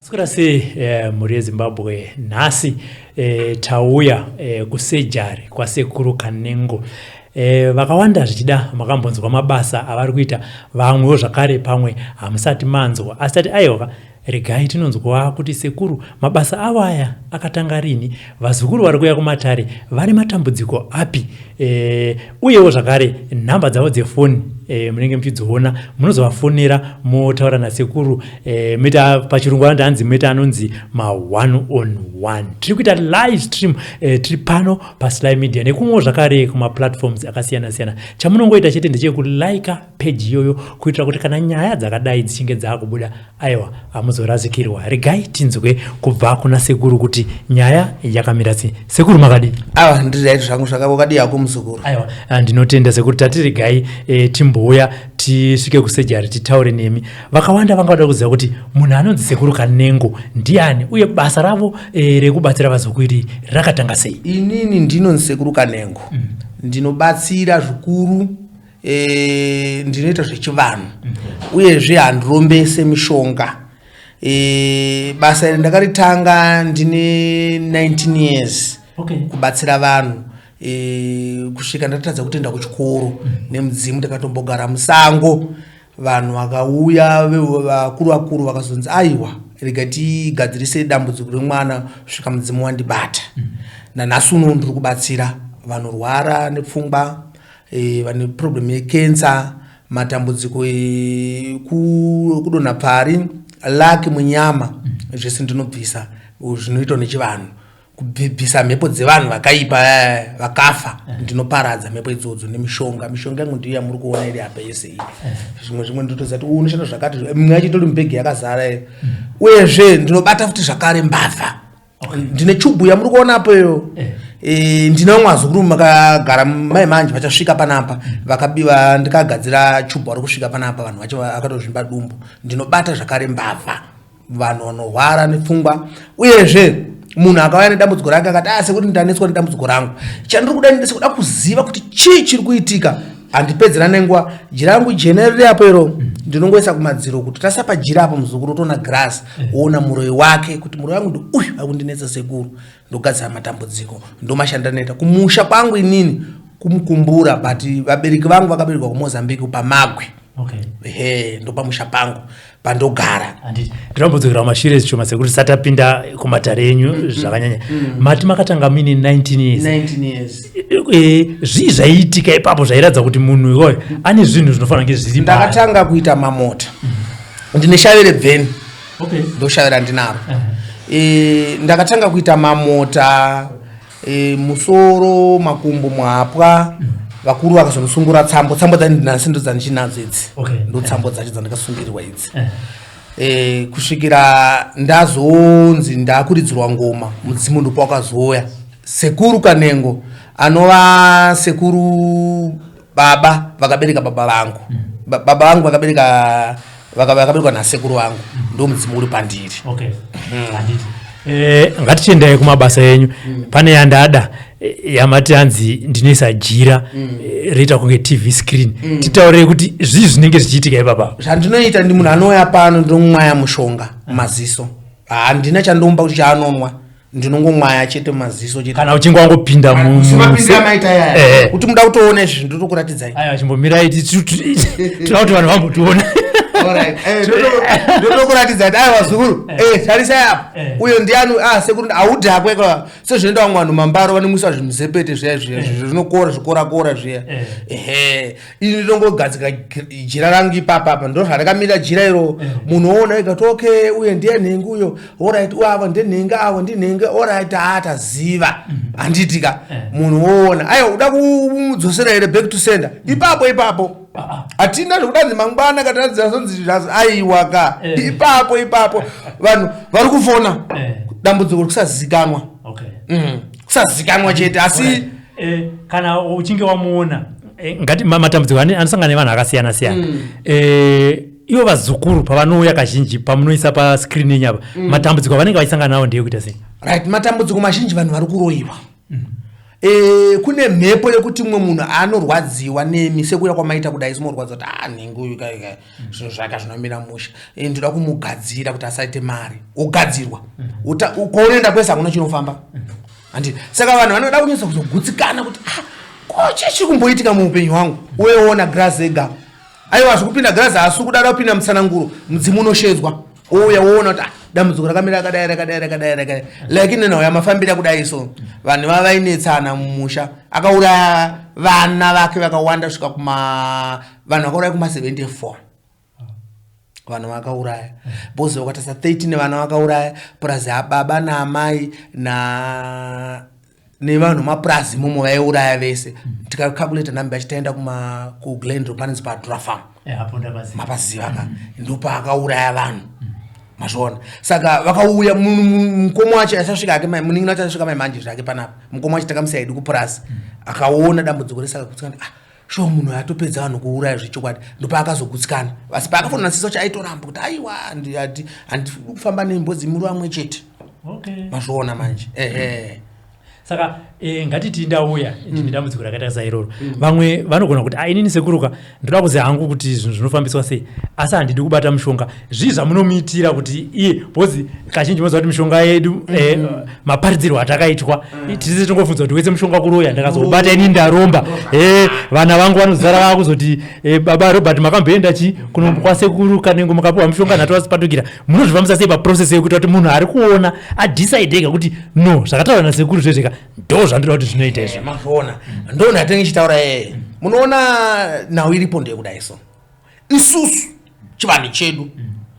Maswera sei mhuri yeZimbabwe? Nhasi tauya kusejari kwaSekuru Kanengo. Vakawanda zvichida makambonzwa mabasa avari kuita, vamwewo zvakare pamwe hamusati manzwa, asi tati aiwa, regai tinonzwa kuti sekuru mabasa avo aya akatanga rini, vazukuru vari kuuya kumatare vane matambudziko api, uyewo zvakare nhamba dzavo dzefoni munenge muchidziona, munozovafonera motaura nasekuru, moita pachirungu vanoti hanzi moita anonzi ma one on one. Tiri kuita live stream, tiri pano paSly Media nekumwewo zvakare kumaplatforms akasiyana siyana. Chamunongoita chete ndechekulika page iyoyo kuitira kuti kana nyaya dzakadai dzichinge dzaakubuda, aiwa, hamuzorasikirwa. Regai tinzwe kubva kuna sekuru kuti nyaya yakamira sei. Sekuru, makadii? Ava ndiri right zvangu, zvakadii hako muzukuru? Aiwa, ndinotenda sekuru. Tati regai timbouya tisvike kusejari titaure nemi. Vakawanda vanga vada kuziva kuti munhu anonzi Sekuru Kanengo ndiani uye basa ravo rekubatsira vazukuru iri rakatanga sei. Inini ndinonzi Sekuru Kanengo. Ndinobatsira zvikuru, ndinoita zvechivanhu uyezve handirombese mishonga. Basa iri ndakaritanga ndine 19 years kubatsira vanhu, kusvika ndatadza kutoenda kuchikoro nemudzimu. Ndakatombogara musango, vanhu vakauya, vakuru vakuru vakazonzi aiwa, rega tigadzirise dambudziko remwana kusvika mudzimu wandibata. Nanhasi uno ndiri kubatsira vanorwara nepfungwa, vane problem yekensa, matambudziko ekudonha pfari, laki munyama, zvese ndinobvisa zvinoitwa nechivanhu. Kubvisa mhepo dzevanhu vakaipa, vakafa, ndinoparadza mhepo idzodzo nemishonga. Mishonga yangu ndiyo yamuri kuona iri apa yese iyi. Zvimwe ndinotoziva kuti unoshanda zvakati, mimwe yacho itori mubhegi yakazara iyo. Uyezve ndinobata futi zvakare mbavha. Ndine chubhu yamuri kuonapo iyo. Ndine vamwe vazukuru makagara mai manje vachasvika panapa, vakabiwa, ndikagadzira chubhu, vari kusvika panapa, vanhu vacho vakatozvimba dumbu. Ndinobata zvakare mbavha, vanhu vanorwara nepfungwa. Uyezve munhu akauya nedambudziko rake akati, "A sekuti ndanetswa nedambudziko rangu, chandiri kuda ndesekuda kuziva kuti chii chiri kuitika," handipedzera nenguva. Jira rangu jena riri apo iro, ndinongoisa kumadziro kuti tasa pajira apo, muzukuru otoona grass, woona muroi wake kuti muroi wangu ndi uyu akundinetsa. Sekuru, ndogadzira matambudziko, ndomashanda noita. Kumusha kwangu inini kumukumbura, but vabereki vangu vakaberekwa kuMozambique paMagwe. He, ndopamusha pangu pandogara. Handiti ndinombodzokera kumashure zvishoma sekuti tisati tapinda kumatare enyu zvakanyanya. Mati makatanga muine 19 years? 19 years. Zvii zvaiitika ipapo zvairatidza kuti munhu iwoyo ane zvinhu zvinofanira kunge zviri paari? Ndakatanga kuita mamota, ndine shavi rebveni. Ndoshavi randinaro. Ndakatanga kuita mamota, musoro, makumbo, muhapwa. Vakuru vakazondisungura tsambo. Tsambo dzandinasi ndo dzandichinadzo idzi. Ndo tsambo dzacho dzandakasungirirwa idzi. Kusvikira ndazonzi ndakuridzirwa ngoma, mudzimu ndipo wakazouya. Sekuru Kanengo, anova sekuru baba vakabereka baba vangu. Baba vangu vakabereka vakaberekwa nasekuru vangu, ndo mudzimu uri pandiri. Okay, handiti ngatichiendai kumabasa enyu. Pane yandada, yamati hanzi ndinoisa jira roita kunge TV screen. Titaurei kuti zvii zvinenge zvichiitika ipapa. Zvandinoita ndi munhu anouya pano, ndinomwaya mushonga mumaziso. Handina chandomba kuti chaanonwa, ndinongomwaya chete mumaziso chete. Kana uchinge wangopinda Semapindira maita yaya kuti muda kutoona izvi, ndotokuratidzai. Aiwa, chimbomirai, toda kuti vanhu vambotiona. Alright. Ndotokuratidza kuti aiwa zukuru, tarisai apa. Uyo ndiani? Ah, sekuru, haudhakwe ka sezvinoita vamwe vanhu mambaro vanomwisa zvimuzepete zviya zviya zvinokora zvikorakora zviya. Ehe, ini ndinongogadzika jira rangu ipapa apa, ndo zvarakamira jira iro. Munhu oona ega kuti okay, uye ndiye nhengi uyo, alright, uyo avo ndinhengi, avo ndinhengi, alright, haa, taziva, handiti ka? Munhu woona, aiwa, uda kumudzosera here back to sender ipapo ipapo. Hatina zvekudanzi mangwana katadzazonzi, aiwa ka. Ipapo ipapo vanhu vari kufona. Dambudziko rikusazikanwa. Kusazikanwa chete, asi Kana uchinge wamuona, ngati matambudziko anosangana nevanhu akasiyana siyana. Ivo vazukuru pavanouya kazhinji pamunoisa pascreen yenyu apa, matambudziko avanenge vachisangana nawo ndeyekuita sei? Right, matambudziko mazhinji vanhu vari kuroyiwa. Kune mhepo yekuti mumwe munhu anorwadziwa nemi sekuya kwamaita kudai, simorwadza kuti a nhingi uyu kai kai, zvinhu zvake zvinomira musha, ndoda kumugadzira kuti asaite mari, wogadzirwa. Kwaunoenda kwese hakuna chinofamba, handiti? Saka vanhu vanoda kunyatsa kuzogutsikana kuti, ah, ko chii chiri kumboitika muupenyu hwangu? Uyeona grass ega, aiwa, zvekupinda grass haasi kuda kupinda mutsananguro. Mudzimu unoshedzwa, ouya, woona kuti, ah, dambudziko rakamira rakadai, rakadai, rakadai, rakadai. Like nenhau yamafambira kudai, so vanhu vava vainetsana mumusha, akauraya vana vake vakawanda kusvika kuma vanhu vakauraya kuma 74 vanhu vakauraya, because vakatarisa 13 vana vakauraya, plus ababa naamai na nevanhu mapurazi imomo vaiuraya vese. Tikakalkulata namba yacho, taenda kuGlendro, panonzi paDura Farm. Apo ndapaziva. Mapaziva ka? Ndopaakauraya vanhu, mazviona? Saka vakauya, mukoma wacho achasvika hake, munin'ina wacho achasvika mai manje zvake panapa. Mukoma wacho takamusiya hedu kupurazi, akaona dambudziko rese, akagutsikana, ah, sure, munhu atopedza vanhu kuuraya zvechokwadi. Ndopaakazogutsikana, asi paakafonera sisi wacho aitoramba kuti aiwa, handidi kufamba nembodzi muri vamwe chete. Mazviona manje? Ehe. Saka ngatiti ndauya ndine dambudziko rakaita sairoro. Vamwe vanogona kuti, "Ah, inini sekuruka ndoda kuziva hangu kuti zvinhu zvinofambiswa sei, asi handidi kubata mushonga." Zvii zvamunomuitira kuti iye, because kazhinji moziva kuti mishonga yedu, maparidzirwo atakaitwa, tisi tingofunza kuti wese mushonga kuroya, ndakazobata ini ndaromba, vana vangu vanozara vakuzoti, "Baba Robert, makamboenda chi kuno kwasekuru Kanengo, mukapiwa mushonga nhatu vasipatukira." Munozvifambisa sei paprocess yekuita kuti munhu ari kuona adecide ega kuti, no, zvakataurwa nasekuru zvezveka ndo zvandoda kuti zvinoita izvo? Mazviona, ndo ndatenge ichitaura yeye. Munoona, nhau iripo ndeyekudai so, isusu chivanhu chedu,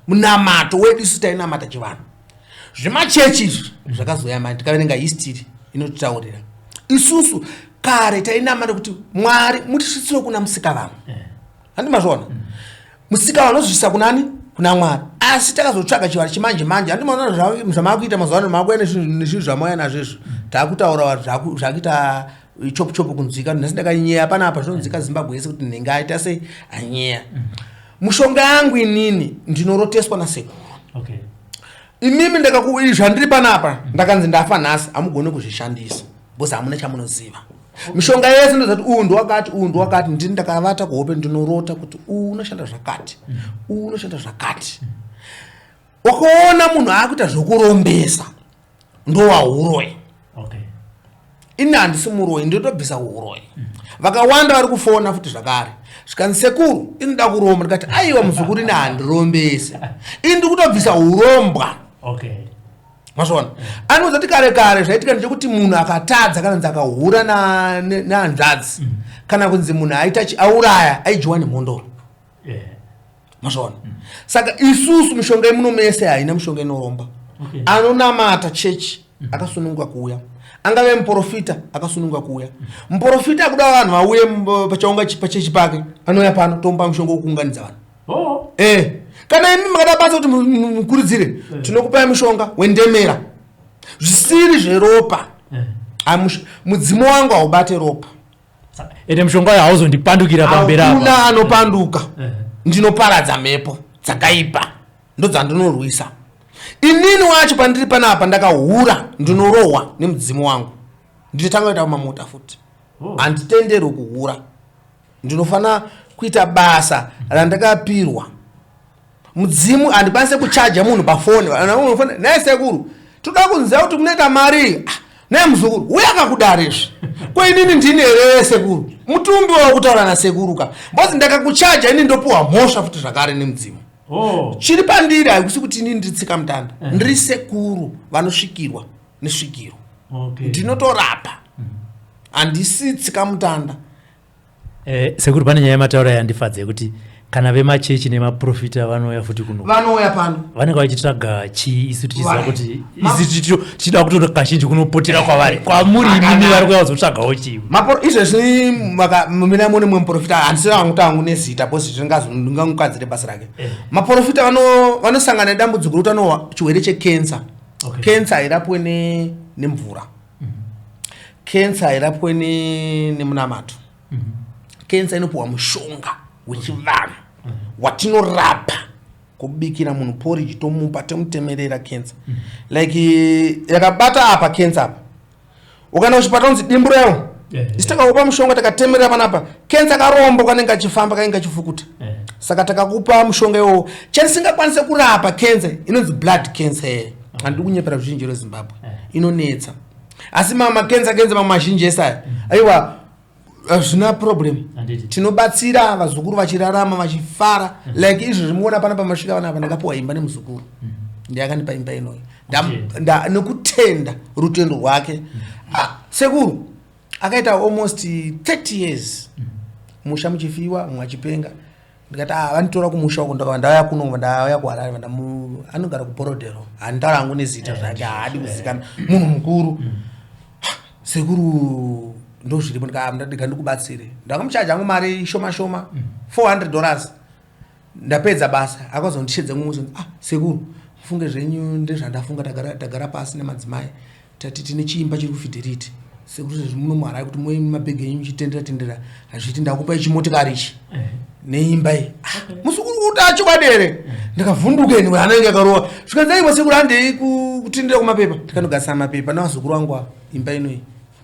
munamato wedu, isu tainamata chivanhu. Zvemachechi izvi zvakazoya mani tikaverenga history inotitaurira. Isusu kare tainamata kuti Mwari mutisvitsire kuna musika vanhu, handi mazviona? Musika vanozvisa kunani? Kuna Mwari. Asi takazotsvaga chivanhu chimanje manje, handi maona zvamakuita mazuva ano? Makuya nezvinhu zvamauya nazvo izvo, taakutaura zvakuita chopu chopu kunzwika. Nhasi ndakanyeya panapa, zvinonzwika Zimbabwe yese kuti nhinga aita sei, anyeya. Mushonga yangu inini ndinoroteswa nasekuru. Imimi ndakaku zvandiri panapa, ndakanzi ndafa nhasi, hamugoni kuzvishandisa because hamuna chamunoziva. Mishonga yese ndozati uyu ndowakati, uyu ndowakati. Ndini ndakavata kuhope, ndinorota kuti uyu unoshanda zvakati, uyu unoshanda zvakati. Wakaona munhu aakuita zvokurombesa, ndowahuroyi. Ini handisi muroyi, ndinotobvisa uroyi. Vakawanda vari kufona futi zvakare, zvikanzi, "Sekuru, inoda kuromba." Ndikati, "Aiwa muzukuru, ini handirombese, ini ndiri kutobvisa urombwa." Mazviona, anoudza kuti kare kare zvaitika ndechekuti munhu akatadza, kana kunzi akahura nehanzvadzi, kana kunzi munhu aita auraya, aidyiwa nemhondoro. Mazviona? Saka isusu mishonga yemuno mese haina mishonga inoromba. Anonamata chechi akasununguka kuuya, angave muprofita akasununguka kuuya. Muprofita akuda vanhu vauye pachaunga pachechi pake, anouya pano, tomupa mushonga wekuunganidza vanhu. Kana imi makada basa kuti mukurudzire, tinokupai mushonga wendemera zvisiri zveropa. Mudzimu wangu haubate ropa. Ende mushonga uyo hauzondipandukira pamberi apa? Hakuna anopanduka. Ndinoparadza mhepo dzakaipa, ndodzandinorwisa inini wacho. Pandiri panapa, ndakahura, ndinorohwa nemudzimu wangu, ndinotanga kuita mamota futi. Handitenderwi kuhura, ndinofana kuita basa randakapirwa mudzimu. Handikwanise kuchaja munhu pafoni. Naye sekuru, toda kunziva kuti munoita mari. Ah, naye muzukuru, uye akakudaro izvi, ko inini ndini here sekuru? Mutumbi wakutaura nasekuru ka, mbozi ndakakuchaja ini, ndopiwa mhosva futi zvakare nemudzimu. Chiri pandiri haikusi kuti inini ndiri tsika mutanda, ndiri sekuru vanosvikirwa nesvikiro. Ndinotorapa, handisi tsika mutanda. Sekuru, pane nyaya yamataura yandifadza yekuti kana vemachechi nemaprofita vanouya futi kuno. Vanouya pano. Vanenge vachitsvaga chii, isu tichiziva kuti isu tichida kutoto kazhinji kunopotera kwavari, kwamuri imimi vari kuya kuzotsvagawo chii? Izvezvi mina mune mumwe muprofita, handisina hangu tangu nezita because ndingangukadzire basa rake. Maprofita vanosangana nedambudziko rekuti vanowa chirwere chekensa. Kensa hairapwe nemvura, kensa hairapwe nemunamato. Kensa inopiwa mushonga wechivanhu watinorapa, kubikira munhu porridge, tomupa, tomutemerera. Kensa like yakabata apa, kensa apa. Ukaenda kuchipatara unzi dimbu rayo. Isu takakupa mushonga takatemerera panapa. Kensa karombo kanenge kachifamba kanenge kachifukuta. Saka takakupa mushonga iwowo. Chatisingakwanise kurapa kensa inonzi blood cancer. Handidi kunyepera ruzhinji rweZimbabwe. Inonetsa. Asi makensa kensa mamwe mazhinji ese aya. Aiwa hazvina problem. Tinobatsira vazukuru vachirarama vachifara. Like izvo zvimuona pana pamasvika vana apa ndakapiwa imba nemuzukuru. Ndiye akanipa imba inoyi. Nekutenda rutendo rwake. Sekuru akaita almost 30 years musha muchifiwa mumwe achipenga. Ndikati vanditora kumusha uko ndakava ndauya kuno ndauya kuHarare anogara kuBorodero. Handitaura hangu nezita zvake haadi kuzikanwa munhu mukuru. Sekuru ndozviripo ndikati ndikubatsire. Ndakamuchaja hangu mari shoma shoma $400. Ndapedza basa akazondishedza mumwe musi sekuru mufunge zvenyu ndezvandafunga tagara pasi nemadzimai tati tine chiimba chiri kuFidelity. Sekuru sezvo muno muHarare kuti muve mabhegi enyu muchitendera tendera hazviiti ndakupai chimotikari ichi neimba iyi. Muzukuru kuti achokwadi here? Ndikavhunduka ini hana yangu yakarova. Zvikanzi aiwa sekuru handei kutendera kumapepa. Ndikanogadzisa mapepa nevazukuru vangu ava imba inoyi.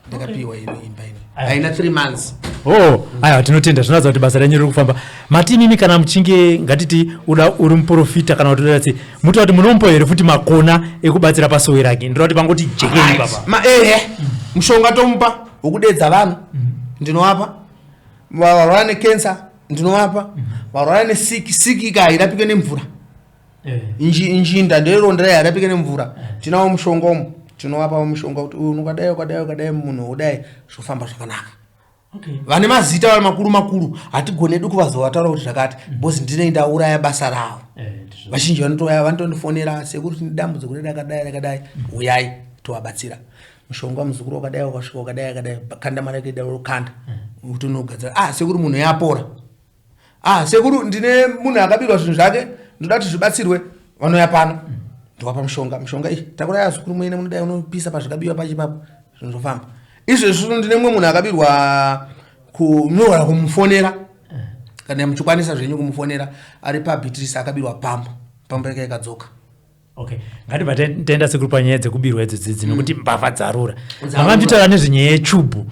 Ndakapiwa ino imba ino. Haina 3 months. Oh, aiwa tinotenda zvinoratidza kuti basa renyu riri kufamba. Mati imimi kana muchinge ngatiti uda uri muprofita kana kuti uda sei, munotaura kuti munomupa here futi makona ekubatsira pasowe rake? Ndinoda kuti pangoti jekei baba. Ehe, mushonga tomupa wekudedza vanhu ndinovapa. Varwara necancer ndinovapa. Varwara nesiki, siki ka hairapike nemvura. Njinda ndoironda hairapike nemvura. Tinawo mushonga umu. Tinovapa mushonga kuti uyu ukadai ukadai ukadai munhu udai zvofamba zvakanaka. Vane mazita vari makuru makuru hatigone edu kuvazovataura kuti zvakati because ndinenge ndauraya basa ravo. Vazhinji vanotouya vanotondifonera sekuru tine dambudziko rakadai rakadai uyai tovabatsira. Mushonga muzukuru wakadai wakasvika wakadai akadai kanda mari yake kanda kuti unogadzira. Sekuru munhu yapora. Sekuru ndine munhu akabirwa zvinhu zvake ndoda kuti zvibatsirwe vanouya pano. Ndovapa mushonga mushonga iyi takurai azukuru muene munodai unopisa pazvikabiwa pachi ipapo zvinhu zvofamba. Izvezvi ndine mumwe munhu akabirwa kunogona kumufonera kana muchikwanisa zvenyu kumufonera ari paBeatrice akabirwa pambo pambo yake yakadzoka. Okay, ngatibva taenda sekuru panyaya dzekubirwa idzo dzidzi nekuti mbavha dzarura. Manga muchitaura nezvenyaya yechubhu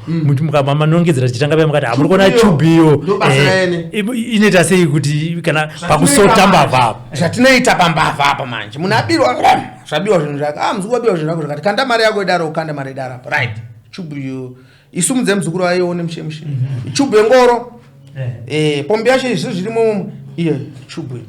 manongedzera tichitanga paya mukati hamuri kuona chubhu iyo inoita sei kuti kana pakusota mbavha apa. Zvatinoita pambavha apa manje munhu abirwa zvabiwa zvinhu zvake muzukuru abiwa zvinhu zvako zvakati kanda mari yako idaro kanda mari idaro apa right chubhu iyo isumudze muzukuru aione mushe mushe chubhu yengoro pombi yacho izvi zvirimo iyo chubhu iyo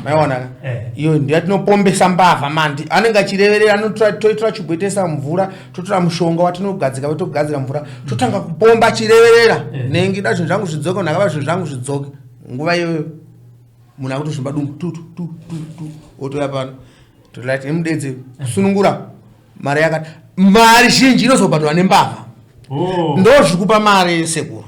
maiona ka iyo ndiyo tinopombesa mbavha mandi anenge achireverera anotora toitora chubhu toisa mvura totora mushonga watinogadzika togadzira mvura totanga kupomba achireverera nengi da zvinhu zvangu zvidzoke munhu akaba zvinhu zvangu zvidzoke nguva iyoyo munhu akutozvimba dumbu tu tu tu tu tu otoya pano tolati imudedze kusunungura mari yakati mari zhinji inozobhadharwa nembavha. Ndozvikupa mari sekuru.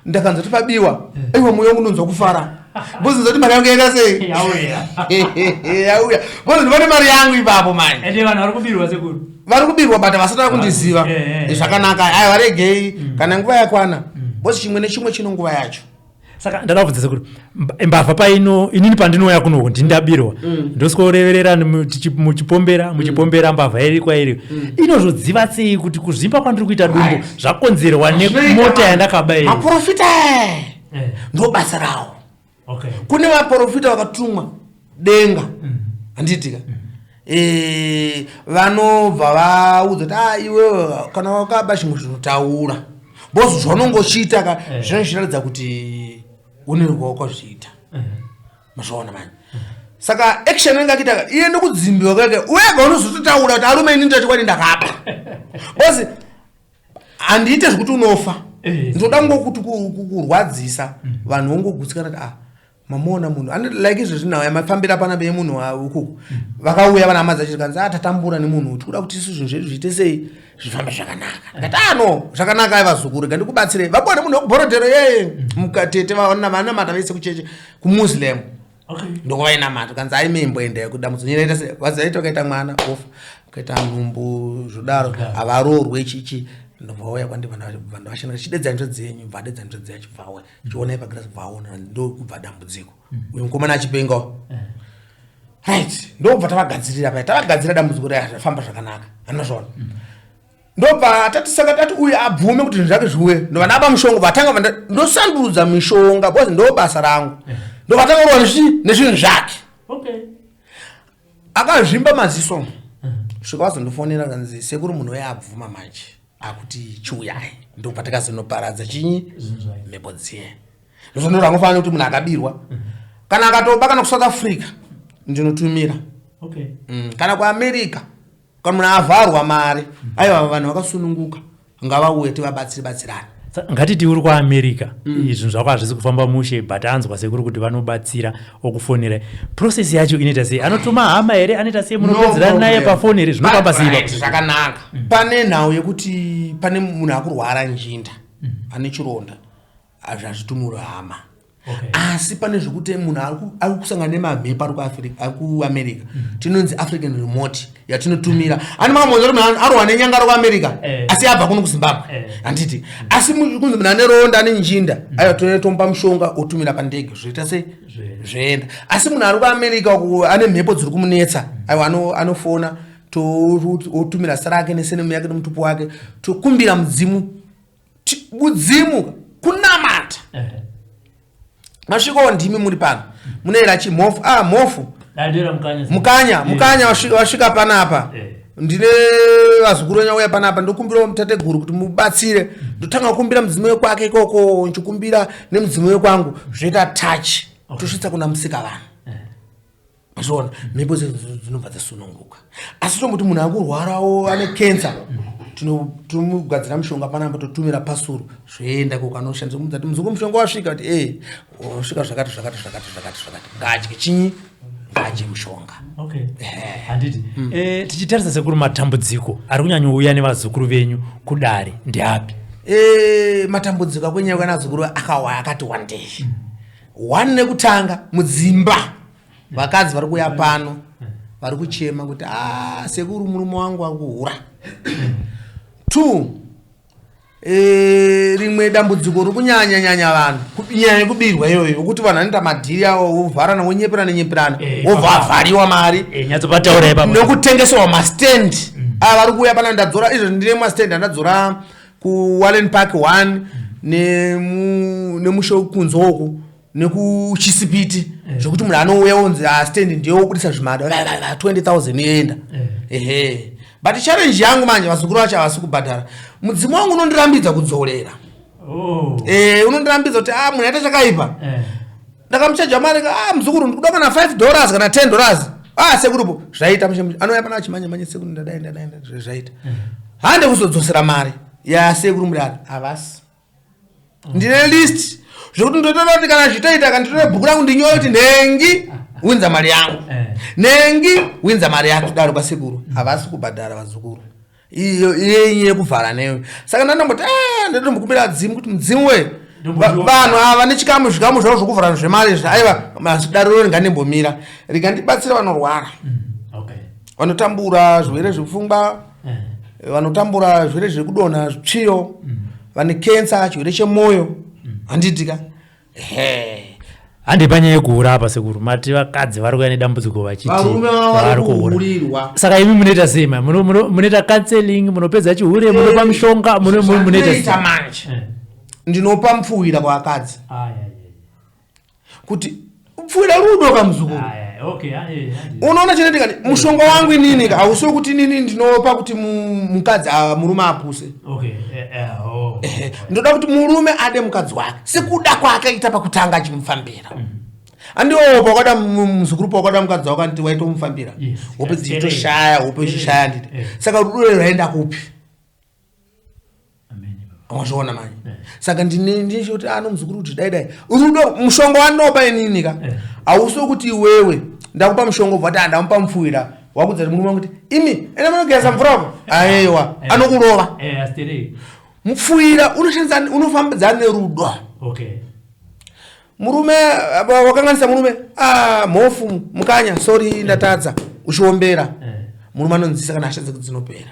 Ndakanzwa kuti pabiwa aiwa moyo wangu unonzwa kufara because ndinzwa kuti mari yangu yaita sei yauya because ndivane mari yangu ipapo manje. Ende vanhu vari kubirwa sekuru. Vari kubirwa but vasati kundiziva zvakanaka aiwa varegei kana nguva yakwana because chimwe nechimwe chino nguva yacho. Saka ndada kubvunza sekuru mbavha paino inini pandinouya kuno ndindabirwa ndosikoreverera muchipombera muchipombera mbavha iri kwairi inozodziva sei kuti kuzvimba kwandiri kuita dumbu zvakonzerwa nemota yandakaba iyi? Maprofita ndo basa rawo. Kune vaprofita vakatumwa denga handiitika vanobva vaudza kuti iwewe kana wakaba chimwe zvinotaura because zvaunongochiita ka zvinozviratidza kuti une rwawakazviita. Mazvaona manje. Saka action inenge akiita iye nekudzimbiwa kwake wega unozototaura kuti arume ini ndachokwadi ndakaba. Because handiite zvekuti unofa. Ndinoda ngokuti kurwadzisa vanhu vongogutsikana kuti mamuona munhu ane like izvezvi nawo yamafambira pana be munhu ukuku vakauya vana hama dzacho kanzi tatambura nemunhu tikuda kuti isu zvinhu zvedu zviite sei zvifambe zvakanaka. Ndikati no zvakanaka ai vazukuru rega ndikubatsire. Vabuwa nemunhu wekuBorodhero yeye mukatete vanamata vese kucheche kuMuslim. Ndokwavainamata kanzi ai membo enda kudambudzo nyaya ita sei vazaita ukaita mwana ofa ukaita nhumbu zvodaro havaroorwe chichi ndobva vauya kwandiri vanhu vashanda chidedza njodzi yenyu bva adedza njodzi yacho bva auya chionai pagirazi bva aona ndokubva dambudziko uyu mukomana achipengawo. Right ndokubva tavagadzirira paya tavagadzira dambudziko raya zvafamba zvakanaka anozvaona. Ndobva tati saka tati uyu abvume kuti zvinhu zvake zviuye, ndobva ndapa mushonga, vatanga ndosandudza mishonga because ndo basa rangu. Ndobva tanga kurwa nezvinhu zvake. Akazvimba maziso, svika vazondifonera kanzi, "Sekuru, munhu uye abvuma manje, akuti chiuyai." Ndobva takazonoparadza chinyi, mhepo dziye. Ndozondora angofanira kuti munhu akabirwa kana akatoba kana kuSouth Africa, ndinotumira. Kana kuAmerica, kana munhu avharwa mari, aiwa, vanhu vakasununguka, ngavauye tivabatsire, batsirana. Ngatiti uri kuAmerica, zvinhu zvako hazvisi kufamba mushe, but anzwa sekuru kuti vanobatsira, okufonera. Process yacho inoita sei? Anotuma hama here? Anoita sei? Munopedzerana naye pafoni here? Zvinofamba sei? Right, zvakanaka. Pane nhau yekuti pane munhu akurwara njinda, ane chironda, hazvitumuri hama. Asi pane zvekuti munhu ari kusangana nemamhepo ari kuAmerica, tinonzi African remote yatinotumira. Ani makamboona kuti munhu arwa nenyanga ari kuAmerica, asi abva kuno kuZimbabwe, handiti? Asi kunzi munhu ane ronda, ane njinda, aiwa, tomupa mushonga, otumira pandege, zvoita sei? Zvoenda. Asi munhu ari kuAmerica uku ane mhepo dziri kumunetsa, aiwa, anofona, otumira zita rake nesurname yake nemutupo wake, tokumbira mudzimu. Mudzimu kunamata. Masvikawo ndimi muri pano, munoera chimhofu, ah, mhofu. Dandera Mukanya. Mukanya, Mukanya, wasvika panapa. Ndine vazukuru vanyauya panapa, ndokumbirawo mutateguru kuti mubatsire. Ndotanga kukumbira mudzimu wekwake ikoko, nchikumbira nemudzimu wekwangu, zvoita touch, tosvitsa kuna musika vanhu. Mazviona, mhepo dzinobva dzasununguka. Asi tomboti munhu akurwarawo ane kensa, tinomugadzira mushonga panapa, totumira pasuru, zvoenda koko anoshandisa. Kumudza kuti, "Muzukuru, mushonga wasvika." Kuti, "E, wasvika zvakati zvakati zvakati zvakati zvakati." Ngadye chinyi? Ngadye mushonga. Okay, handiti. Tichitarisa sekuru, matambudziko ari kunyanyouya nevazukuru venyu kudare ndeapi? Matambudziko akunyanya kuya nazukuru akawa akati wandei. One, nekutanga mudzimba, vakadzi vari kuuya pano vari kuchema kuti, "A, sekuru, murume wangu ari kuhura." Two, rimwe dambudziko riri kunyanya nyanya vanhu, nyaya yekubirwa iyoyo, yokuti vanhu vanoita madhiri avo, vovharana, vonyeperana nyeperana, wobva avhariwa mari. Nyatsopataura ipapo. Nekutengesewa mastand ava vari kuuya pana. Ndadzora izvo, ndine mastand andadzora kuWarren Park 1 nemushe kunze uku nekuChisipiti, zvekuti munhu anouya onzi, "Ah, stand ndiyo," wobudisa zvimari 20 000, yoenda. Ehe, but challenge yangu manje, vazukuru vacho havasi kubhadhara. Mudzimu wangu unondirambidza kudzorera. Unondirambidza kuti, "Ah, munhu aita chakaipa." Ndakamuchaja mari, "Ah, muzukuru, ndikuda kana $5 kana $10." "Ah, sekurupo zvaita mushe." Anouya pana achimanya manya, "Sekuru, ndadai, ndadai, ndadai, zvaita." Hande kuzodzosera mari yasekuru mudaro, havasi. Ndine list zvekuti ndotoda kuti kana zvitoita, kana nditore bhuku rangu ndinyore kuti nhengi winza mari yangu, nhengi winza mari yako. Daro kwasekuru havasi kubhadhara vazukuru. Iyo iyenyi yekuvhara neyo. Saka ndandomboti, "Ah, ndotombokumbira dzimu kuti mudzimu we vanhu ava nechikamu zvikamu zvavo zvokuvhara zvemari izvi, aiwa, dariro ringandimbomira, rikandibatsira vanorwara, vanotambura zvirwere zvepfungwa, vanotambura zvirwere zvekudonha tsviyo, vane kensa, chirwere chemwoyo, handitika?" Ehe. Handi panyaya yekuhura apa, sekuru, mati vakadzi vari kuuya nedambudziko vachiti varume vavo vari vari kuhura. Kuhurirwa. Saka imi munoita sei ma? Munoita counseling, munopedza chihure, munopa mishonga, munoita sei? Zvandinoita manje, ndinopa mupfuwira kuvakadzi Ah, yeah. kuti pfuwira rudo kamuzukuru. Ah, yeah. Okay, ah, yeah, yeah. Unoona chinoitika, mushonga wangu inini hausi wekuti inini ndinopa kuti mukadzi, ah, murume apuse. Okay. Oh. Ehe, ndoda kuti murume ade mukadzi wake sekuda kwake aita pakutanga achimufambira. Andiwo pakwada muzukuru, pakwada mukadzi wako, anditi waitomufambira? Yes. Hope dzichitoshaya, hope ichishaya, anditi? Eh. Saka rudo rwaenda kupi? Amen, baba. Wazviona manje? Saka ndine ndichoti ano muzukuru kuti dai dai rudo, mushonga wandinopa inini ka, hausi wekuti iwewe ndakupa mushonga ubva kuti andamupa mupfuwira, wakudza kuti murume wangu kuti, "Imi enda munogeza mvura uko." Aiwa, anokurova. Asterei. Mupfuwira unoshandisa, unofambidzana nerudo. Murume wakanganisa murume, "Ah, mhofu Mukanya, sorry, ndatadza," uchiombera. Murume anonzisa kana hasha dzake dzinopera.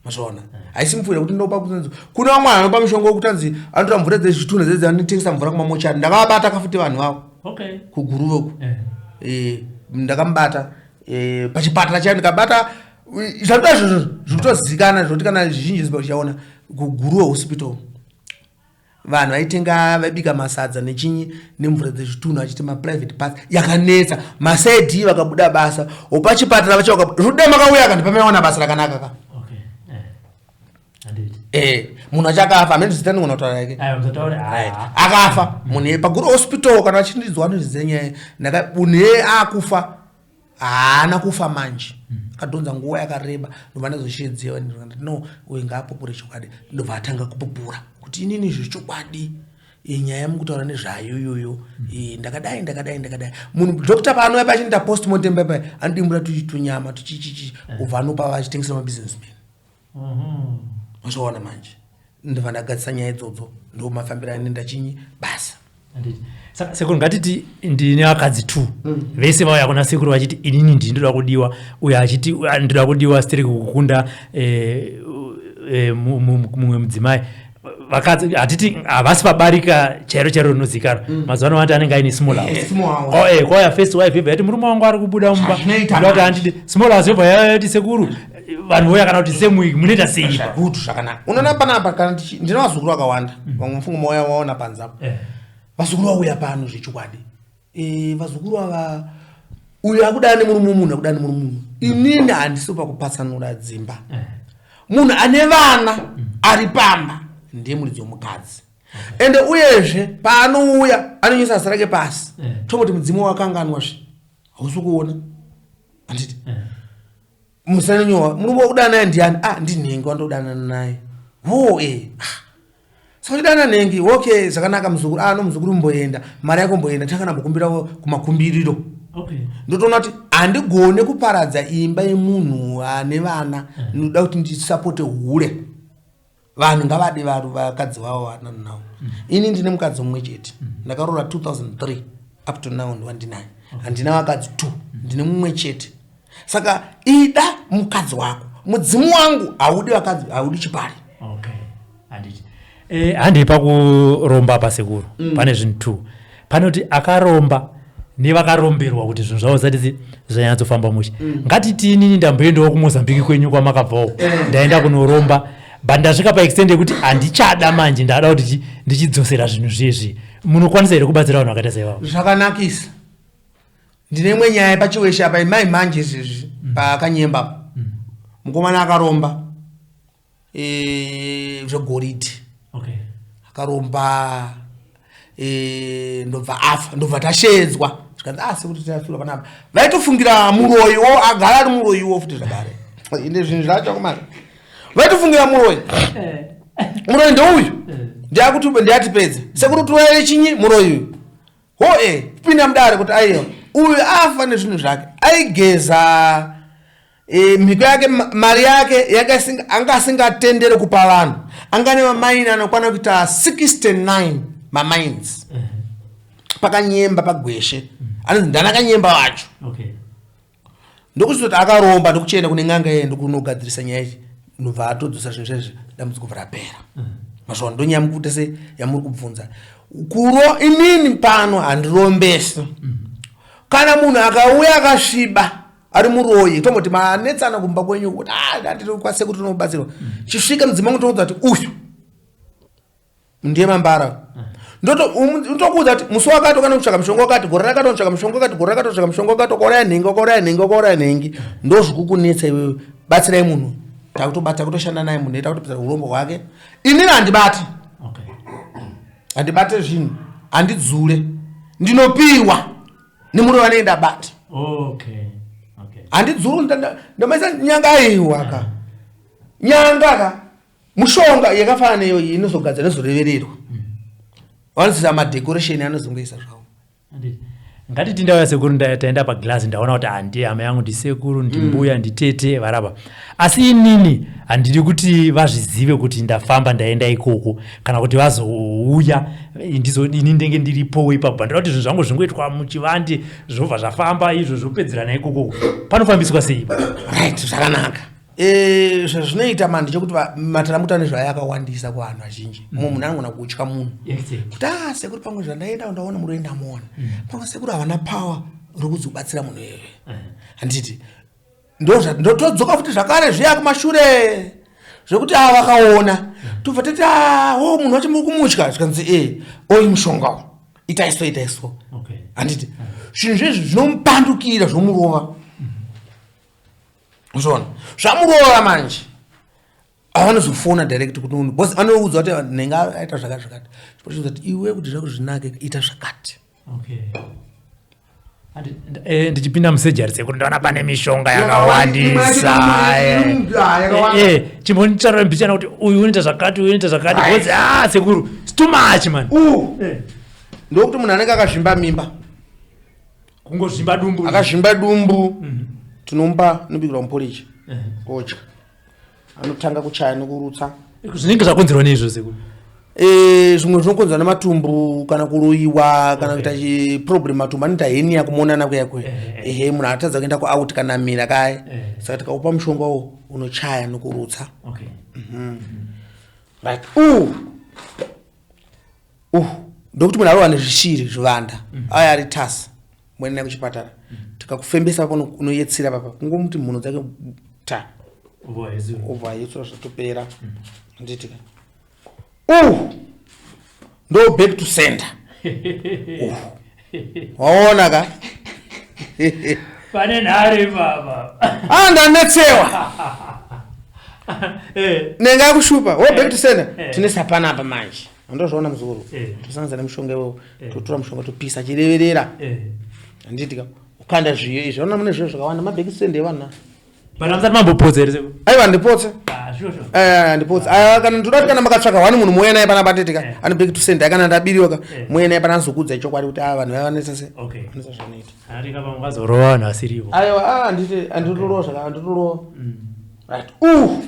Mazviona, haisi mupfuwira kuti ndopa kunzi kune vamwe vanhu vanopa mishonga wekuti anzi anotora mvura dzezvitunha dzedzi, anotengesa mvura kumamochari. Ndakavabata kafuti vanhu vavo kuGuruve uku. Ndakamubata pachipatara chayo, ndikabata. Zvakuda zvinhu zvikutozikanwa zvekuti kana zvizhinji zichaona kuGuruve Hospital, vanhu vaitenga, vaibika masadza nechinyi nemvura dzezvitunhu, vachiti maprivate parts yakanetsa. Masaidi vakabuda basa opachipatara vacho, zvoda makauya ka, ndipamaiwana basa rakanaka ka. Okay. Handiti. Munhu achakafa, hamene zita ndingona kutaura yake. Aiwa, musataure. Right. Akafa munhu paGuruve Hospital, kana vachindinzwa vanozviziva nyaya. Munhu iyeye akufa, haana kufa manje, akadhonza nguva yakareba. Ndobva ndazoshedziwa, ndikati, "No, uyu ngaapupure chokwadi." Ndobva atanga kupupura kuti, "Inini zvechokwadi, nyaya yamukutaura nezvayo iyoyo, ndakadai, ndakadai, ndakadai." Munhu doctor paanouya pachinoita postmortem paipai, anodimbura tunyama tuchichichi, ubva anopa vachitengesera mabusinessman. Mazvaona manje, ndobva ndagadzisa nyaya idzodzo. Ndo mafambiro anoenda chinyi basa. Handiti. Saka sekuru, ngatiti ndine vakadzi two, vese vauya kuna sekuru vachiti, "Inini ndini ndoda kudiwa." Uyo achiti, "Ah, ndoda kudiwa stereki kukunda mumwe mudzimai." Vakadzi hatiti havasi pabarika chairo chairo rinozikanwa. Mazuva ano vanoti anenge aine small house. Small house. Oh, kwauya first wife yobva yati, "Murume wangu ari kubuda mumba." Zvazvinoita Ndoda kuti manje. handidi. Small house yobva yati, "Sekuru, vanhu voya kana kuti same week, munoita sei?" Good, zvakanaka. Unoona panapa kana ndine vazukuru vakawanda, vamwe mufungo mauya waona panze apo. Vazukuru vauya pano zvechokwadi. Vazukuru ava, uyu akudana nemurume, munhu akudana nemurume mumwe. Inini handisi pakupatsanura dzimba. Munhu ane vana ari pamba ndiye muridzi womukadzi. Ende uyezve paanouya anonyesa zita rake pasi. Tomboti mudzimu wakanganwa zve, hausi kuona, handiti? Musanonyowa murume wakudana naye ndiani? Ah, ndinhengi wandodanana naye. Ho, ah. Saka uchidana nhengi, okay, zvakanaka muzukuru. Ah, no, muzukuru, mboenda, mari yako mboenda, takana mbokumbira kumakumbiriro. Ndotoona kuti handigone kuparadza imba yemunhu ane vana. Ndinoda kuti ndisapote hure. Vanhu ngavade varu vakadzi vavo vanana navo. Ini ndine mukadzi mumwe chete, ndakaroora 2003, up to now ndiwandinaye. Handina vakadzi two, ndine mumwe chete. Saka ida mukadzi wako. Mudzimu wangu haudi vakadzi, haudi chipari. Okay, handiti. Handei pakuromba pasekuru. Pane zvinhu two: panoti akaromba nevakaromberwa kuti zvinhu zvavo zvisati zvanyatsofamba mushe. Ngatiti inini ndamboendawo kuMozambiki kwenyu kwamakabvawo, ndaenda kunoromba, but ndasvika paextent yekuti handichada manje, ndada kuti ndichidzosera zvinhu zvezvi. Munokwanisa here kubatsira vanhu vakaita seivavo? Zvakanakisa. Ndine imwe nyaya paChiweshe apa, imai manje izvezvi pakanyemba apa. Mukomana akaromba zvegoridhe. Akaromba, ndobva afa. Ndobva tashedzwa, zvikanzi, "Ah, sekuti tafirwa panapa." Vaitofungira muroyiwo, agara ari muroyiwo futi zvakare. Ine zvinhu zvacho kumana, vaitofungira muroyi. Muroyi ndouyu, ndiakuti ndiatipedze. "Sekuru, tiwaire chinyi muroyi uyu." Ho, kupinda mudare kuti aiwa, uyu afa nezvinhu zvake. Aigeza, mhiko yake, mari yake yanga anga asingatendere kupa vanhu. Anga ane mamaini anokwana kuita 69 mamines pakanyemba paGweshe, anonzi ndana Kanyemba wacho. Ndokuchizoti akaromba, ndokuchienda kune n'anga iye, ndokunogadzirisa nyaya iyi, ndobva atodzosa zvinhu zvezvi, dambudziko bva rapera. Mazvaona, ndonyaya mukuita se yamuri kubvunza. Kuro inini pano handirombesi. Kana munhu akauya akasviba ari muroyi, tomboti manetsana kumba kwenyu kuti, "Ah, ndatiri kwasekuti tinobatsirwa," chisvika mudzima wangu, toudza kuti uyu ndiye mambara. Ndotokuudza kuti musi wakati wakana kutsvaka mushonga wakati, gore rakati unotsvaka mushonga wakati, gore rakati unotsvaka mushonga wakati, wakauraya nhengi, wakauraya nhengi, wakauraya nhengi, ndozvikukunetsa iwewe. Batsirai munhu, takutobata, takutoshanda naye munhu, takutopedza urombo hwake. Inini handibati. Handibate zvinhu, handidzule, ndinopiwa nemuroyi vanenge ndabata. Handidzuri, ndamaisa nyanga. Aiwa ka, nyanga ka, mushonga yakafanana neiyoyi inozogadzira, inozorevererwa, vanozoisa madecoration, anozongoisa zvavo. Handiti. Ngatiti ndauya sekuru, taenda paglass, ndaona kuti handi hama yangu, ndisekuru, ndimbuya, nditete varapa, asi inini handidi kuti vazvizive kuti ndafamba ndaenda ikoko, kana kuti vazouya ini ndenge ndiripowo ipapo. Ndoda kuti zvinhu zvangu zvingoitwa muchivande, zvobva zvafamba izvo, zvopedzerana ikoko. Panofambiswa sei ipapo? Right, zvakanaka. Zvazvinoita manje chekuti mataramuta nezvayo akawandisa kuvanhu vazhinji. Mumwe munhu anogona kutya munhu kuti, "A, sekuru, pamwe zvandaenda ndaona muroyi, ndamuona, pamwe sekuru havana power rokuzobatsira munhu iyeye," handiti? Ndotodzoka futi zvakare zviya kumashure zvekuti ava vakaona tobva tati ah, o munhu wacho muri kumutya zvikanzi e oyi mushonga u itai so itai so handiti zvinhu zvezvi zvinomupandukira zvomurova zvoona zvamurova manje avanozofona direct kuti munhu because anoudza kuti nenge aita zvakati zvakati chipochiudza kuti iwe kuti zvako zvinake ita zvakati okay. Eh, ndichipinda musejari sekuru ndaona pane mishonga yakawandisa eh, eh, chimbonditaura mbichana kuti uyu unoita zvakati uyu unoita zvakati because ah sekuru it's too much man ndokuti munhu anenge akazvimba mimba kungozvimba dumbu akazvimba dumbu mhm. tinomupa inobikirwa muporiji odya anotanga kuchaya nekurutsa zvinenge zvakonzerwa neizvo sekuru eh, zvimwe zvinokonzerwa nematumbu kana kuroyiwa kana kuita chiproblem matumbu anoita henia kumonana kuya kuya eh, eh. ehe munhu atadza kuenda kuout kana mira kaye saka tikaupa mushonga uwo unochaya nekurutsa mhm. right uh. Uh, ndokuti munhu arohwa nezvishiri zvivanda mm. aya ari tasa moenda naye kuchipatara mm. tikakufembesa papa unoyetsira papa kungomuti mhuno dzake ta obva ayetsura zvatopera mm. nditika uh, ndo back to center uh, waona ka pane nhare baba ah ndanetsewa eh. nenge akushupa wo back to sender eh. tine sapana apa manje andozvaona muzukuru eh. tosanganisa nemushonga iwowo totora mushonga topisa chireverera handiti ka ukanda zviyo izvi aona mune zviyo zvakawanda mabheki sende evanhu But hamusati mambopotsa here sekuru? Aiwa handipotse. Ah, sure sure. Eh, handipotse. Ah, kana ndoda kuti kana makatsvaka wani munhu mouya naye panapa tete ka. Eh. Ano back to sender kana ndabiriwa ka. Eh. Mouya naye pana anozokudza chokwadi kuti ah vanhu vaya vanoita se. Okay. Vanoita zvanoita. Ari kapa mukazorova vanhu vasirivo. Aiwa ah handiti handitorowa zvaka handitorowa. Right. Uh.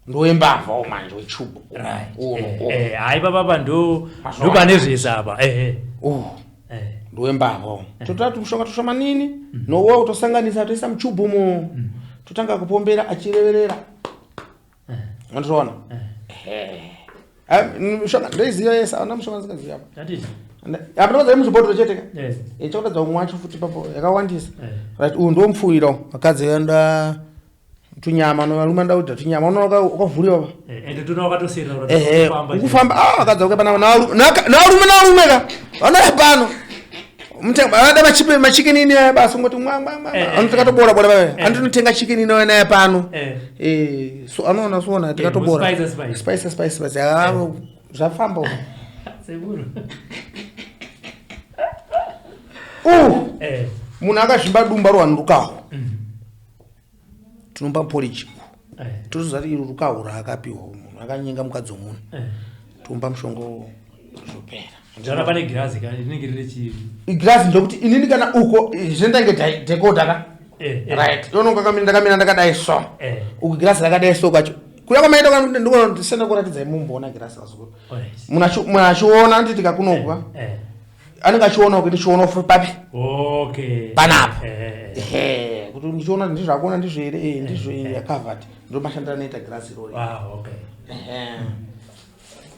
Ndoembavha wo manje wechubu. Right. Eh, eh, hayi baba pa ndo ndo pane zvese apa. Eh eh. Uh. Eh. Ndoembavha wo. Eh. Totora tumushonga tushomanini mm. nowo tosanganisa toisa muchubu mu. Mm. Totanga kupombera achireverera. Eh. Andizvoona? Eh. Eh. Mushonga ndoiziva yese, ana mushonga ndingaziva apa. Tatiti. Apa ndozai muzvibhodhoro chete ka. Yes. Eh, chakuratidza umwe wacho futi ipapo yakawandisa. Eh. Right, uyu ndomupfuwira vakadzi vanoda tunyama no varume vanoda kudya tunyama unoona wakavhuriwa pa eh, ende tona wakatoserera ehe ukufamba ah vakadzi vauya panapa navarume navarume ka vanouya pano vanoda machipe machicken ini aya basi ungoti mwa mwa mwa eh, eh, tikatobora bora vaya andinotenga chicken ino naye pano eh so anoona soona tikatobora spice spice spice zvafamba sekuru uh munhu akazvimba dumba rowanurukaho mm. tinomupa porridge eh. totoziva kuti iri rukaho raakapiwa munhu akanyenga mukadzi wemunhu eh. tomupa mushonga zvopera Ndara pane girazi kana rinenge riri chii? Girazi ndokuti inini kana uko zvinenge decoder ka. Eh, eh. Right. Inono kakamira ndakamira ndakadai so. Eh. Uku girazi rakadai so kacho. Kuya kwamaita kana ndiko ndisena kuratidza mumboona girazi razukuru. Munhu achiona nditi kakunokwa. Eh. Anenge achiona kuti ndichiona papi. Okay. Panapa. Eh. Eh. Kuti ndichiona ndizvo akuona ndizvo here eh ndizvo eh covered. Ndo mashandiro anoita girazi irori. Ah, okay. Eh.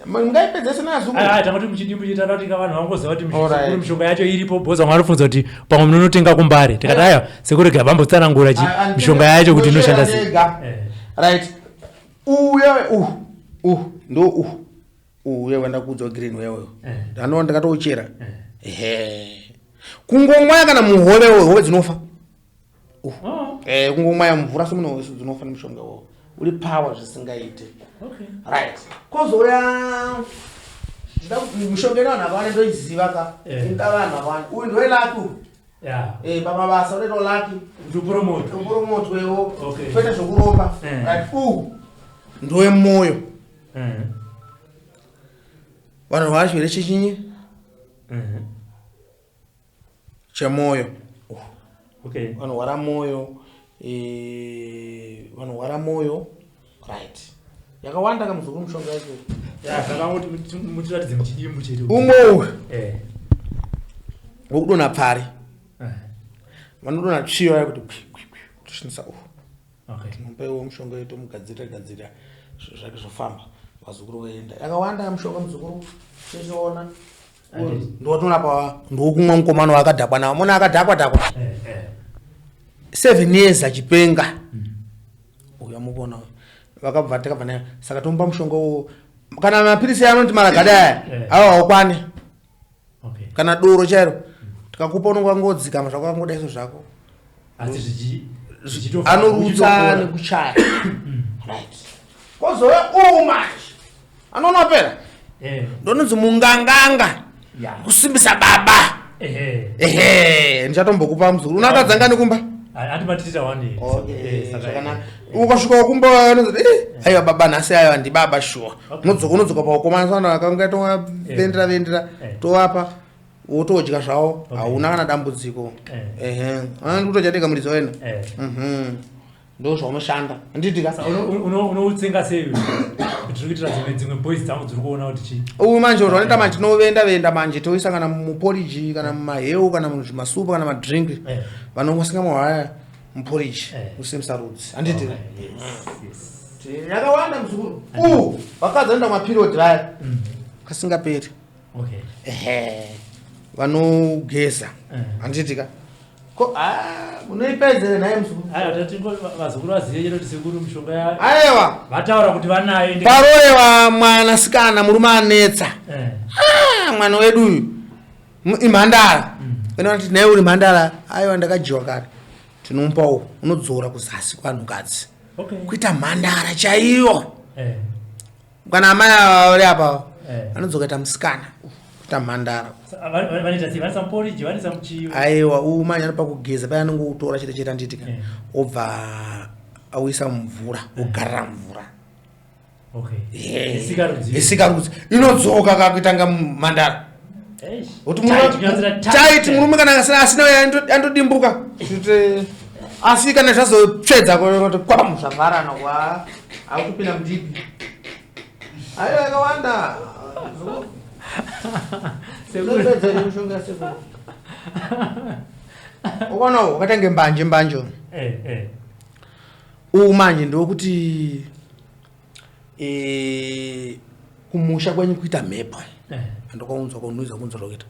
Mungaipedzese nazo. Ah, tangoti muchidimbu chitata kuti vanhu vangoziva kuti sekuru mishonga yacho iripo because vamwe vanofunza kuti pamwe munonotenga kumbare. Tikati aya sekuru rega vambotsanangura chi mishonga yacho kuti inoshanda sei. Eh. Right. Uya uh uh ndo uh uya wenda kuudzwa green uya uyo. Eh. Ndanoona ndakatouchera. Eh. Ehe. Kungomwaya kana muhove hove dzinofa. Oh. Eh, kungomwaya mvura semuno dzinofa nemushonga uwo. Uri power zvisingaite. Okay. Right. Kozouya mishonga ino vanhu vakawanda ndoiziva ka. Eh. Inoda vanhu vakawanda. Uyu ndowe lucky uyu. Yeah. Eh, pamabasa unoita lucky. Kuti upromote. Upromotwewo. Okay. Kwete zvokuromba. Eh. Right. Uyu ndowemoyo. Eh. Vanhu vachirwere chechinyi? Eh. Chemoyo. Okay. Vanorwara moyo. Eh, vanorwara moyo. Right. Yakawanda kamuzukuru mishonga yacho. Yeah, saka muti mutiratidze muchidimbu chedu. Umwe uyu. Eh. Wokudonha pfari. Eh. Vanodonha tsviyo yayo kuti kwi kwi kwi toshandisa uhu. Okay. Tinopa iwo mushonga yedu tomugadzirira gadzirira zvake zvofamba vazukuru voenda. Yakawanda mishonga muzukuru tichiona. Ndotorapa ndokumwa mukomana wakadhakwa nawo. Mona akadhakwa dhakwa. Eh, eh. 7 years achipenga. Uyu amukuona uyu, vakabva takabva naye, saka tomupa mushonga uwo kana mapirisi anoti maragada aya awa haukwani. Kana doro chairo tikakupa, unonga wangodzikama zvako, wangodaiso zvako. Asi Anorutsa zvichitopora. Nekuchaya, right. Kozouya uwu manje anoona pera, ndononzi munganganga, kusimbisa baba. Ehe, ndichatombokupa, muzukuru. Unakadzanga nekumba? Ati matitita one. Zvakanaka. Ukasvika kumba anozoti, "Eh, aiwa baba, nhasi aiwa ndibaba shuwa." Unodzoka, unodzoka paukomana sana akanga tovendera vendera, tovapa, wotodya zvawo. Hauna kana dambudziko. Ehe, kutodya tega muridzi wena. Ndo zvaunoshanda, handiti ka? Unoutsenga sei kuti tiri kuitira dzimwe boys dzangu dziri kuona kuti chii? Uyu manje zvanoita manje, tinovenda venda manje, toisa kana muporiji, kana mumaheu, kana muzvimasupu, kana madrink. Vanongosinga mahwaya muporiji, kusimbisa rudzi, handiti? Okay, yes. Yakawanda, muzukuru. U vakadzi vanoenda kumaperiod vaya kasingaperi, ehe, vanogeza, handiti ka? Ko unoipedzere nhaye, muzukuru? Aiwa, tati vazukuru vazive chero kuti sekuru mishonga Aiwa. vataura kuti vanayo Paroewa mwanasikana, murume anetsa. Ah, mwana wedu uyu imhandara. Inoati naye uri mhandara? Aiwa, ndakajiwa kare. Tinomupawo, unodzora kuzasi kwanhukadzi, kuita mhandara chaiyo. Kana amai ava vari apa, anodzoka ita musikana, kuita mhandara. Vanoita sei? Vanoisa muporiji, vanoisa muchiyo? Aiwa, uyu manje anopa kugeza paya, anongoutora chete chete, anditika, obva auisa mumvura, ogarira mvura. Isikarudzi. Isikarudzi inodzoka kakuita nga mhandara. Eish. Kuti Tight, kunyatsira tight. Tight, murume kana asina andodimbuka. Kuti asi kana zvazotsvedza kuti kwamu zvavharana kwa akutopinda mudipi. Aiwa, yakawanda. Sekuru. Unotsvedza mishonga yasekuru. Ukaona wakatange mbanje mbanje. Uwu manje ndokuti kumusha kwenyu kuita mhepo. Andokaunzwa kaunoiza kunzwa kuita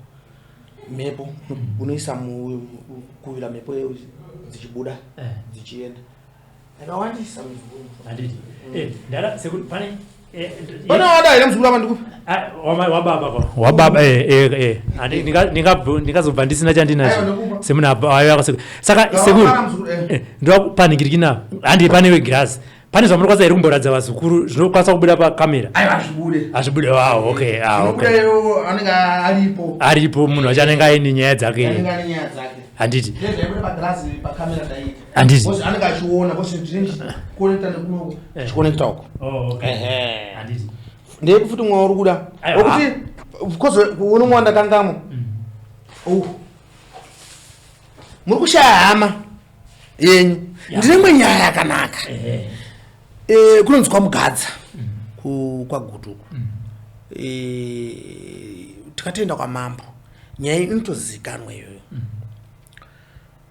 mhepo, unoisa kuvira mhepo dzichibuda, dzichienda. Yakawandisa, muzukuru. Handiti. Ndara sekuru pane Pane wada here, muzukuru? Apa ndikupi? Ah, wababa kwa wababa, Handi- ndingazobva ndisina chandinacho. Aiwa, ndikupa. Semunhu aiwa, saka Ngawafara, sekuru, muzukuru. Ndopanhingirikina handi pane wegirazi, pane zvamunokwanisa here kumboratidza vazukuru zvinokwanisa kubuda pakamera? Aiwa, hazvibude. Hazvibude. Wow, okay, ah, okay. Zvinobuda anenge aripo. Aripo munhu wacho anenge aine nyaya dzake. Anenge ane nyaya dzake. Handiti? Ndezvaibuda pagirazi, pakamera ndaita. Handiti? Because anenge achiona, because ndinechiconnecta nekunoko, chiconnecta uko. Oh, okay. Handiti? Ndeipi futi mwa uri kuda? Aiwa. Wekuti because uno mwa ndakangamo. Oh. Muri kushaya hama yenyu. Ndine imwe nyaya yakanaka. Kunonzi kwaMugadza, kwaGutuku. Tikatoenda kwamambo, nyaya inotozikanwa iyoyo.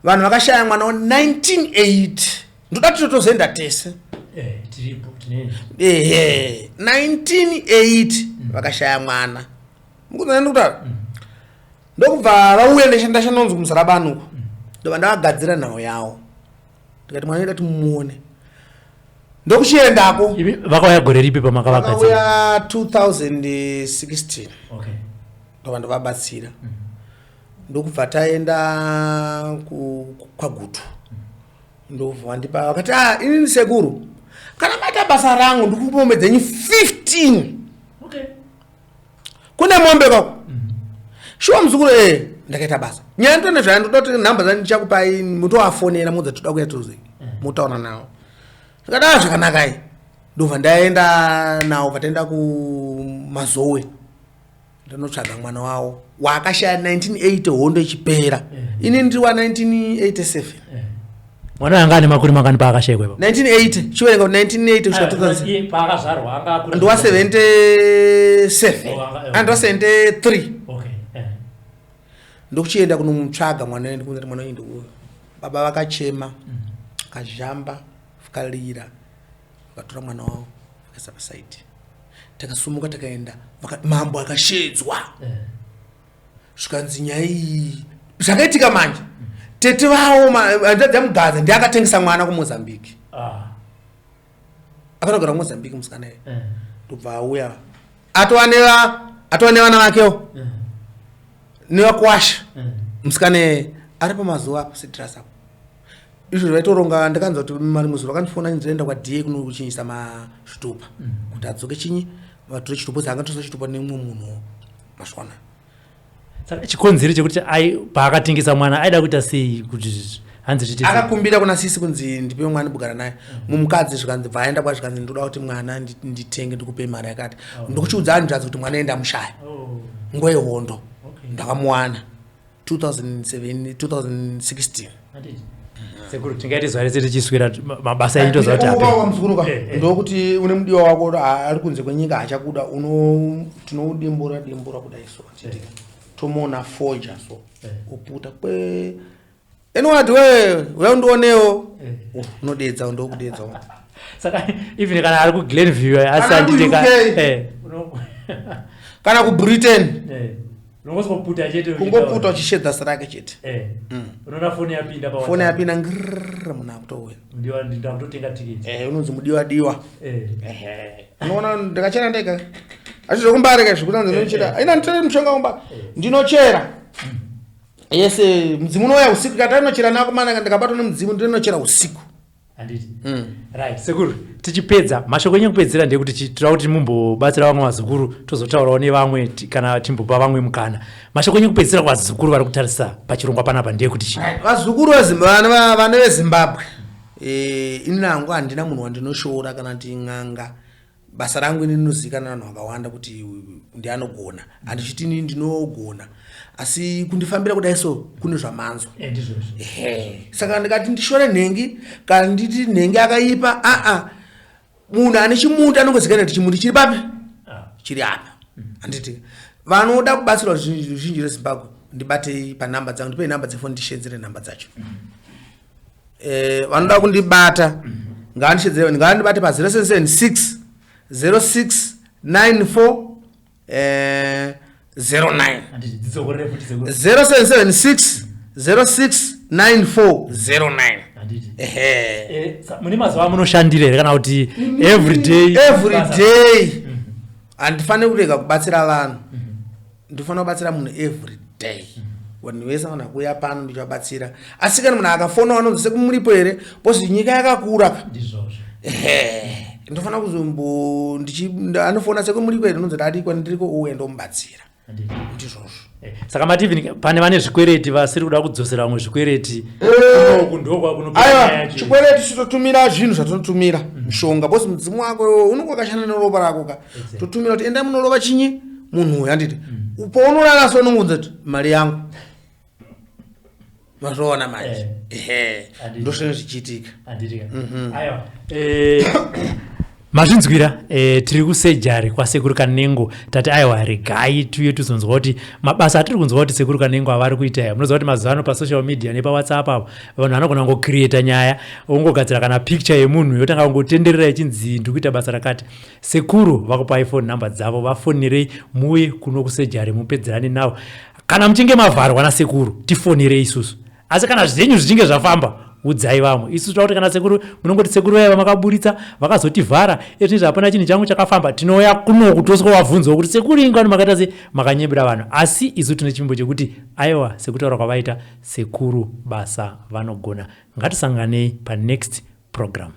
Vanhu vakashaya mwana wa 1980. Ndoda titotozoenda tese. Tiripo, tine Ehe, 1980 vakashaya mwana. Mukuzana ndikutaura, ndokubva vauya, ndashandonzi kuMuzarabani uko, ndobva ndavagadzira nhau yavo, ndikati mwana ida timuone, ndokuchiendako. Imi vakauya gore ripi pamakavagadzira? Vakauya 2016. Ndobva ndavabatsira, ndokubva taenda kwaGutu, ndobva vandipa, vakati, "Ah, inini sekuru, kana maita basa rangu, ndikupa mombe dzenyu 15." Kune mombe kako shuwa, muzukuru. Ndakaita basa. Nyaya ndotone zvayo, ndoda kuti nhamba dzandichakupai mutovafonera, mudza toda kuya tozi motaura navo. Ndikati, "Ah, zvakanakai." Ndobva ndaenda navo, bva taenda kuMazowe, ndinotsvaga mwana wavo waakashaya 1980, hondo ichipera. Ini ndiri wa 1987. Mwana anga ane makore mangani paakashayikwa ipapo? 1980, chiverenga kuti 1980 kusvika 2000. Iye paakazvarwa anga akura? Ndiwa 77. Oh, Andiwa 73. Ndokuchienda kunomutsvaga mwana, ndikuti mwana uyu ndikuyu. Baba vakachema, kazhamba, vakalira, vakatora mwana wavo, vakaisa pasaidi. Takasumuka takaenda, mambo akashedzwa, zvikanzi nyaya iyi zvakaitika manje. Tete vawo hanzvadzi yaMugadza ndiye akatengesa mwana kuMozambique. Akanogara kuMozambique musikana iye. Ndobva auya atova nevana vakewo nevakwasha. Musikana iyeye ari pamazuva apo Citrus apo. Izvo vaitoronga, ndakanzwa kuti mari muzuro akandifona, ndinoenda kwaDA kunochinyisa mazvitupa kuti adzoke chinyi, vatore chitupa, kuti angatosa chitupa nemumwe munhu masvona. Saka chikonzero chekuti paakatengesa mwana aida kuita sei kuti hanzi zviite sei? Akakumbira kuna sisi kunzi ndipe mwana kugara naye mumukadzi, zvikanzi bva aenda kwa, zvikanzi ndoda kuti mwana nditenge, ndikupe mari yakati. Ndokuchiudza hanzvadzi kuti mwana enda mushaya. Nguva yehondo. Ndakamuwana 2007, 2016. Handiti. Sekuru, tingaite zuva rese tichiswera mabasa enyu, toziva kuti ape. Muzukuru ka. Ndokuti une mudiwa wako ari kunze kwenyika hachakuda, uno tinoudimbura dimbura kudai so, achiti tomuona foja so. Uputa kwe enwadi we uya undionewo. Unodedza, ndokudedza. Saka even kana ari kuGlenview asi Kana handite kuUK. Kana kuBritain. Unongosikoputa chete. Kungoputa uchishedza zita rake chete. Unoona foni yapinda pa Foni yapinda ngrrr, munhu akutouya. Mudiwa, ndakutotenga tiketi. Unonzi mudiwa diwa. Unoona ndakachera ndega, achizvokumbareka zvekuti ndinochera, aina nditore mushonga kumba, ndinochera yese. Mudzimu unouya usiku, kata ndinochera nako mana, ndikabatwa nemudzimu ndinochera usiku. Handiti. Right, sekuru, tichipedza, mashoko enyu ekupedzera ndeyekuti toda kuti mumbobatsira vamwe vazukuru, tozotaurawo nevamwe kana timbopa vamwe mukana. Mashoko enyu ekupedzisira kuvazukuru vari kutarisa pachirongwa panapa ndeyekuti chii? Vazukuru vana veZimbabwe, ini nangu handina munhu wandinoshora kana kuti n'anga. Basa rangu ini rinozivikanwa navanhu vakawanda kuti ndianogona. Handichiti ini ndinogona, asi kundifambira kudai so kune zvamanzwa. Ndizvozvo. Ehe. Saka ndikati ndishore nhengi kana nditi nhengi akaipa, aa, munhu ane chimuti anongozikanwa kuti chimuti chiri papi. Chiri apa, handiti? Vanoda kubatsirwa ruzhinji rweZimbabwe, ndibatei panhamba dzangu, ndipei nhamba dzefoni, ndishedzere nhamba dzacho. Vanoda kundibata ngavandishedzere, ngavandibate pa 0776 06 94 09. Handiti, dzidzokorere futi, sekuru. 0776 06 94 09. Handiti. Ehe. Mune mazuva amunoshandira here kana kuti every day? Every day. Handifaniri kurega kubatsira vanhu, ndinofanira kubatsira munhu every day. Vanhu vese vanhu vakuuya pano ndichivabatsira, asi kana munhu akafona vanonzi sekumuripo here, because nyika yakakura ka. Ndizvozvo. Ehe, ndinofanira kuzombo anofona sekumuripo here, ndinonzi dadikwa, ndiriko, uye ndomubatsira. Handiti. Ndizvozvo. Saka mati even pane vane zvikwereti vasiri kuda kudzosera vamwe zvikwereti, kunoku ndokwakunopera nyaya Aiwa. yacho. Chikwereti chitotumira zvinhu zvatinotumira, mushonga, because mudzimu wako unenge wakashanda neropa rako ka. Totumira kuti endai munorova chinyi munhu uyu, handiti? Paunorara so unongoudza kuti mari yangu, mazvoona manje? Ehe. Handiti. Ndozvinenge zvichiitika. Handiti ka. Aiwa, mazvinzwira, tiri kusejari kwaSekuru Kanengo. Tati aiwa, regai tuye tuzonzwa kuti mabasa atiri kunzwa kuti Sekuru Kanengo avari kuita aya. Munoziva kuti mazuva ano pasocial media nepaWhatsApp apo vanhu vanogona kungocreata nyaya, ongogadzira kana picture yemunhu, yotanga kungotenderera ichinzi ndiri kuita basa rakati. Sekuru vakupai phone number dzavo, vafonerei muuye kuno kusejari mupedzerane navo. Kana muchinge mavharwa nasekuru, tifonerei isusu, asi kana zvenyu zvichinge zvafamba, udzai vamwe. Isu toda kuti kana sekuru munongoti sekuru vaya vamakaburitsa vakazotivhara, ezvinezvi hapana chinhu changu chakafamba, tinouya kunoku toswovabvunzawo kuti sekuru ingani makaita sei, makanyebera vanhu. Asi isu tine chivimbo chekuti aiwa, sekutaura kwavaita sekuru, basa vanogona. Ngatisanganei panext program.